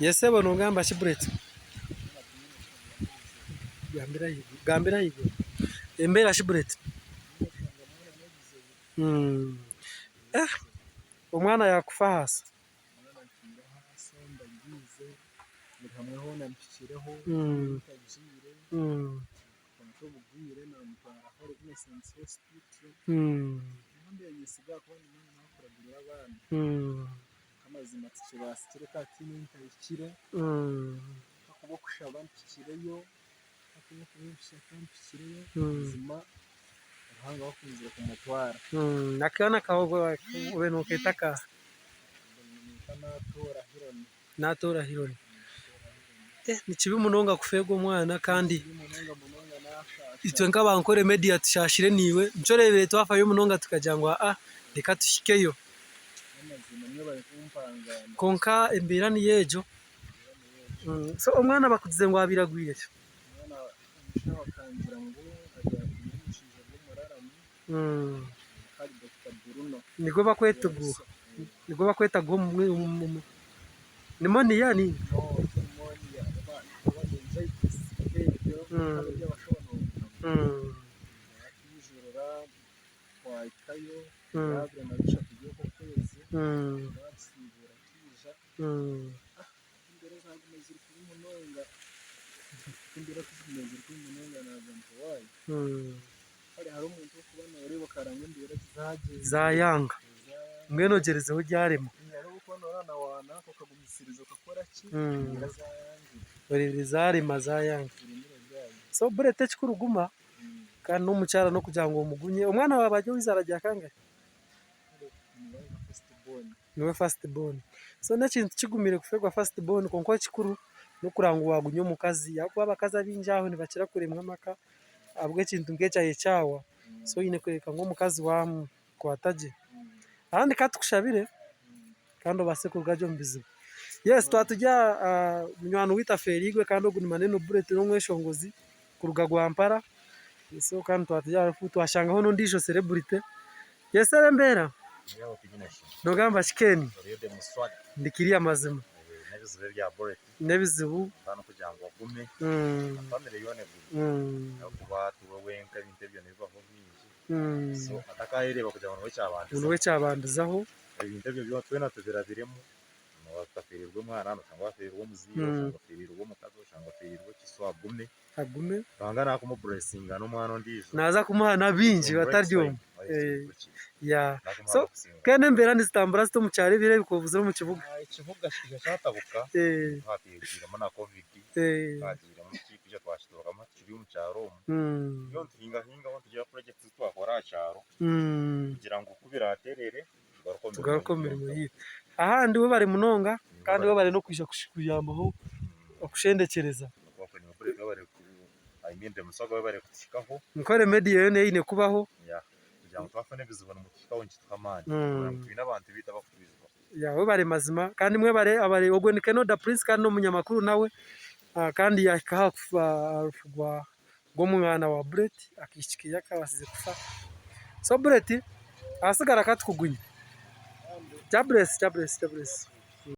Yes sebo nogamba ki Brett? Gambira ahaiguru, gambira ahaiguru. Embeera shi Brett? Eh, omwana yaakufa ahaasi? Amazima tikibasikire ka tihaine ahu ntahikire, ahakuba okushaba mpikireyo, ahakuba okuba ebishaka mpikireyo, buzima Ruhanga we akunzire kumutwara. Akaana kaawe obaire nokeeta akaaha? Niinyeta Natoora Hironi. Natoora Hironi. Nikibi munonga kufeerwa omwana kandi itwe nk'aba Ankole Media tushaashire naiwe, nikyo oreebire twafayo munonga tukagira ngu aa reka tuhikeyo. Kwonka embeera niyo egyo. So omwana bakugize ngu abaire agwire ki? Nigwo bakweta guuha? Nigwo bakweta guuha nimoniya ninga? Twahikayo 24 by'okwezi baatusiibura twija embeera zaaguma ziri kubi munonga, embeera ku ziguma ziri kubi munonga naagira nti waaya kare hariho omuntu orikuba nooreeba okareba ngu embeera tizaagyenda. Zaayanga mbwenu ogyerezeho ryarema. Hariho obu orikuba nooreeba na waananka okagumisiriza okakora ki embeera zaayangire. Oreebire zaarema zaayanga. So Bullet ekikuru guma. Kandi n'omukyara n'okugira ngu omugunye. Omwana waawe ari ow'eizaara rya kangahi? Niwe first born. So n'ekintu kigumire kufeerwa first born kwonka ekikuru n'okureba ngu waagunya omukazi ahabw'okuba abakazi abaingi aho nibakira kuremwa amaka ahabw'ekintu nk'ekyo kyahwa. So oine kureebeka ngu omukazi waamukwata gye. Ahandi ka tukushabire kandi obaase kuruga gye omu bizibu. Yes twaba turi aha munywani waitu afeereirwe kandi ogu ni Maneno Bullet n'omweshongozi kuruga Rwampara. So kandi twaba turi aha twashangaho n'ondiijo celebrity. Yes ebe embeera? Noogamba ki Ken? Ndi kiriya mazima. N'ebizibu. Ngu niwe kyabandizaho. Ebintu ebyo byona twena tubirabiremu, okafererwa omwana noshanga wafererwa omuzaire, oshanga ofereirwe omukazi, oshanga ofereirwe ki so agume. Agume. Ruhanga naakumuburesinga n'omwana ondiijo. Naaza kumuha na bingi batari omwe. So mbwenu embeera nizitambura zita omu kyaro ebiro ebi ku obuzire omu kibuga? Ekibuga kikaija kyatabuka, hatiigiiremu na covid, haagiiremu ki twija twakiturukamu hati turi omu kyaro omu. Turiyo nituhingahingaho nitugira purojekiti ezi twakora aha kyaro kugira ngu ku biraaterere tugaruke omu mirimo yaitu. Ahandi webare munonga kandi webare n'okwija kuyambaho okushendekyereza. Nkore media yoona eine kubaho. Webare mazima kandi mwebare ogwo ni Kenoda Prince kandi n'omunyamakuru nawe kandi yahika aha rufu rwa gw'omwana wa Bullet akaishiki keye akabaasize kufa. So Bullet ahasigara katukugunye. Jah bless, Jah bless, Jah bless.